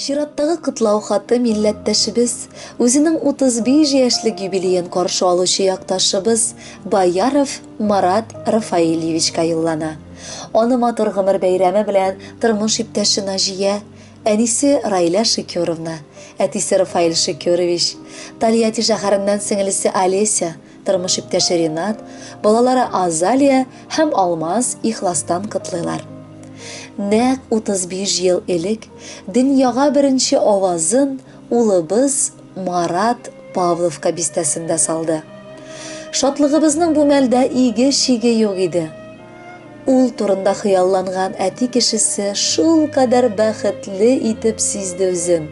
Чираттагы котлау хаты милләттәшебез, үзенең 35 яшьлек юбилеен каршы алучы якташыбыз Бояров Марат Рафаэльевичка юллана. Аны матур гомер бәйрәме белән тормыш иптәше Наҗия, әнисе Раилә Шекеровна, әтисе Рафаэль Шекерович, Тольятти шәһәреннән сеңелесе Олеся, тормыш иптәше Ринат, балалары Азалия һәм Алмаз ихластан котлыйлар. Нәкъ 35 ел элек дөньяга беренче авазын улыбыз Марат Павловка бистәсендә салды. Шатлыгыбызның бу мәлдә иге-чиге юк иде. Ул турында хыялланган әти кешесе шулкадәр бәхетле итеп сизде үзен.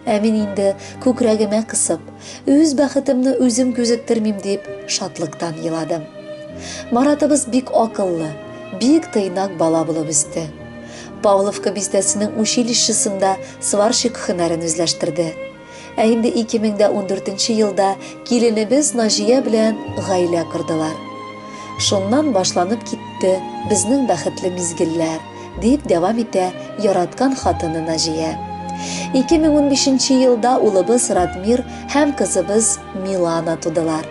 Ә мин инде күкрәгемә кысып, үз бәхетемне үзем күзектермим дип, шатлыктан еладым. Маратыбыз бик акыллы, бик тыйнак бала булып үсте. Павловка бистәсенең училищесында сварщик һөнәрен үзләштерде. Ә инде 2014 елда киленебез Наҗия белән гаилә кордылар. Шуннан башланып китте безнең бәхетле мизгелләр, дип дәвам итә яраткан хатыны Наҗия. 2015 елда улыбыз Радмир һәм кызыбыз Милана тудылар.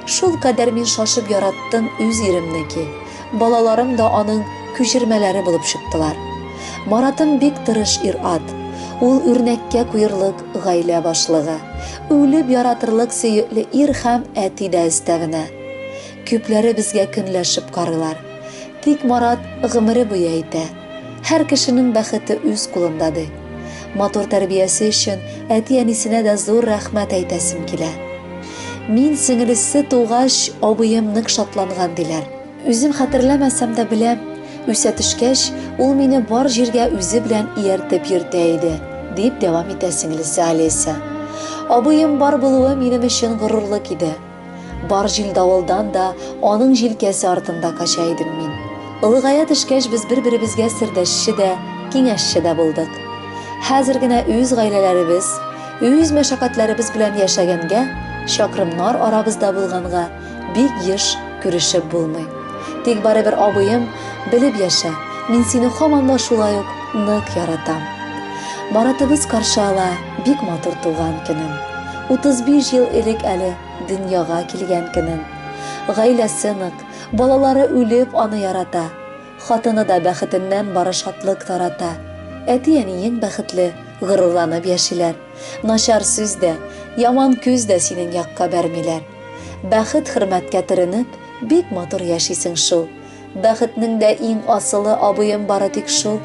Шулкадәр мин шашып яраттым үз иремне ки, балаларым да аның күчермәләре булып чыктылар. Маратым бик тырыш ир-ат. Ул үрнәккә куерлык гаилә башлыгы. Үлеп яратырлык сөекле ир һәм әти дә өстәвенә. Күпләре безгә көнләшеп карыйлар. Тик Марат гомере буе әйтә, һәр кешенең бәхете үз кулында, ди. Матур тәрбиясе өчен әти-әнисенә дә зур рәхмәт әйтәсем килә. Мин сеңелесе тугач, абыем нык шатланган, диләр. Үзем хәтерләмәсәм дә беләм, үсә төшкәч, ул мине бар җиргә үзе белән ияртеп йөртә иде, дип дәвам итә сеңлесе Олеся. Абыем бар булуы минем өчен горурлык иде. Бар җил-давылдан да аның җилкәсе артында кача идем мин. Олыгая төшкәч, без бер-беребезгә сердәшче дә, киңәшче дә булдык. Хәзер генә үз гаиләләребез, үз мәшәкатьләребез белән яшәгәнгә, чакрымнар арабызда булганга, бик еш күрешеп булмый. Тик барыбер абыем, белеп яшә, мин сине һаман да шулай ук нык яратам. Маратыбыз каршы ала бик матур туган көнен. 35 ел элек әле дөньяга килгән көнен. Гаиләсе нык, балалары үлеп аны ярата. Хатыны да бәхетеннән бары шатлык тарата. Әти-әниең бәхетле, горурланып яшиләр. Начар сүз дә, яман күз дә синең якка бәрмиләр. Бәхет хөрмәткә төренеп, бик матур яшисең шул. Бәхетнең дә иң асылы абыем бары тик шул.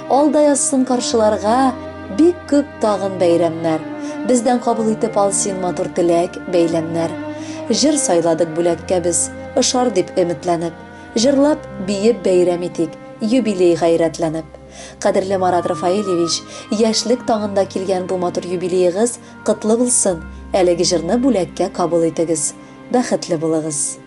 Алда язсын каршыларга бик күп тагын бәйрәмнәр. Бездән кабул итеп ал син матур теләк, бәйләмнәр. Җыр сайладык бүләккә без, ошар дип өметләнеп. Җырлап, биеп бәйрәм итик, юбилей гайрәтләнеп. Кадерле Марат Рафаэльевич, яшьлек таңында килгән бу матур юбилеегыз Котлы булсын! Әлеге җырны бүләккә кабул итегез. Бәхетле булыгыз!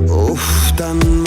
Уфтан.